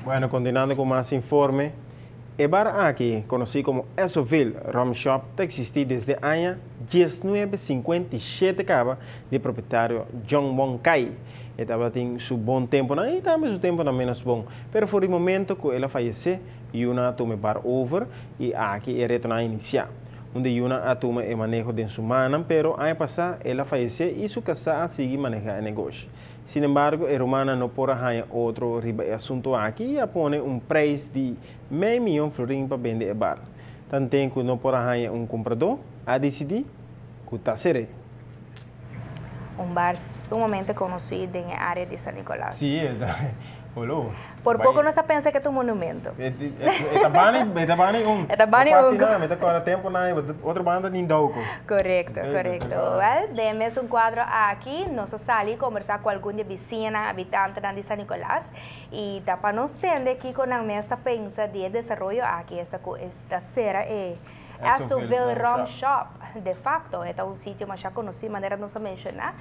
Bueno, continuando cu mas informe, e bar aki, conoci como Essoville Rum Shop, ta existi desde aña 1957 caba di propietario John Wong Kai. E tabatin su bon temponan y tambe su temponan menos bon. Pero for di momento cu el a fayece, Yuna a tuma e bar over y aki e retonan a inicia. Unda Yuna a tuma e maneho den su mannan, pero aña pasa el a fayece y su casa a sigui maneha e negoshi. Sin embargo, e rumannan no por a haña otro riba e asunto aki y a pone un prijs di mei miyon florin pa bende e bar. Tanten cu no por a haña un cumprador, a dicidi cu ta cer'é. Un bar sumamente conoci den e area di San Nicolas. Sí, e ta olo. Por poco nos a pensa cu ta un monumento. E ta bani, e ta bani un. E ta bani un. No pasa nada, mi ta corda tempo na otro banda ni dauco. Correcto, correcto. Wel, den e mesun cuadro aki nos a sali y conversa cu algun di e bisiñanan, habitantenan di San Nicolas y ta pa nos tende kico nan mes ta pensa di e desaroyo aki, esta cu ta cera e Essoville Rum Shop. De facto, e ta un sitio masha conoci manera nos a menciona.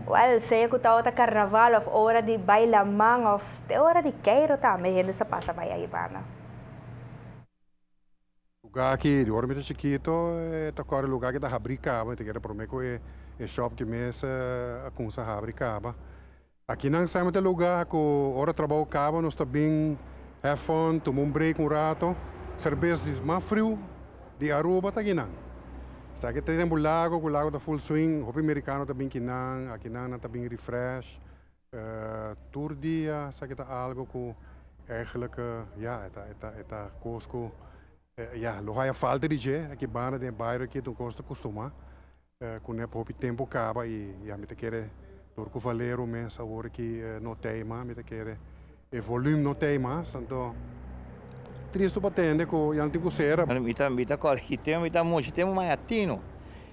Wel, sea cu tabata carnaval of ora di baila man of te ora di keiro tambe hende sa pasa bay ayibanda. Lugar aki, di ora mi ta chikito, e ta kòrda lugar ki ta habri kaba, mi ta kere promé ku e e shop ki mes a kumsa habri kaba. Akinan semper ta e lugar ku ora trabou kaba nos ta bin have fun, tuma un break un rato. Serbes di mas friu di Aruba ta akinan. Esaki ta tempu lago ku lago ta full swing, hopi merikano ta bin kinan, akinan nan ta bin refresh. Tur dia esaki ta algo ku eigenlijk ya e ta e ta e ta kos ku ya lo haya falta di dje aki banda den e bario aki ta un kos ta kustuma ku nep hopi tempu kaba i ya mi ta kere dor ku Valero mes awor aki no tei mas mi ta kere e volume no tei mas anto tristo pa tende ku ya no tin ku sera. Mi ta mi ta kòrda ki tempu mi ta mucha tempu maya tino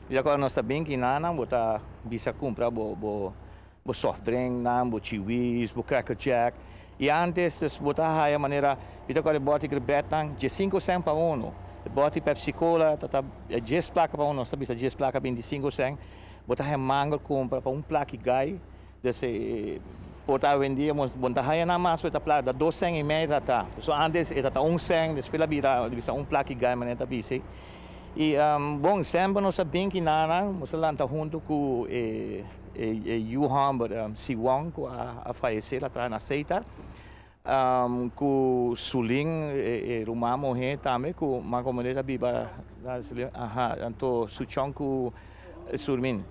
mi ta kòrda nos ta bin kinanan bo ta bisa kumpra bo bo Bo soft drink nan, bo chiwis, bo cracker jack. Y antes dus bo ta haya manera, mi ta acorda e boti grebet nan, diescinco cent pa uno. E boti Pepsi Cola ta ta dies placa pa uno, nos ta bisa dies placa binticinco cent. Bo ta haya mangel cumpra pa un plaki gai, dus e por ta awendia bo no ta haya nan mas, bo ta placa dos cent y medio ta ta. So antes e ta ta un cent, despues el a bira bisa un plaki gai manera ta bisa. Y bon, semper nos a bin kinanan, nos a lanta hunto cu e. E yu hòmber Siwon ku a fayesé la traha na Seitar, ku Sulin e ruman muhé tambe ku mas komo ta biba na Sulin, aha, anto Suchon ku Surmin.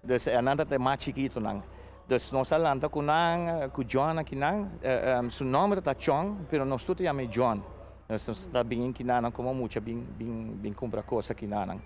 Dus nan ta e mas chikitonan. Dus nos a lanta ku nan, ku John akinan, su nòmber ta Chon, pero nos tur ta yam'é John. Nos ta bini kinanan komo mucha bin bin kumpra kos akinanan.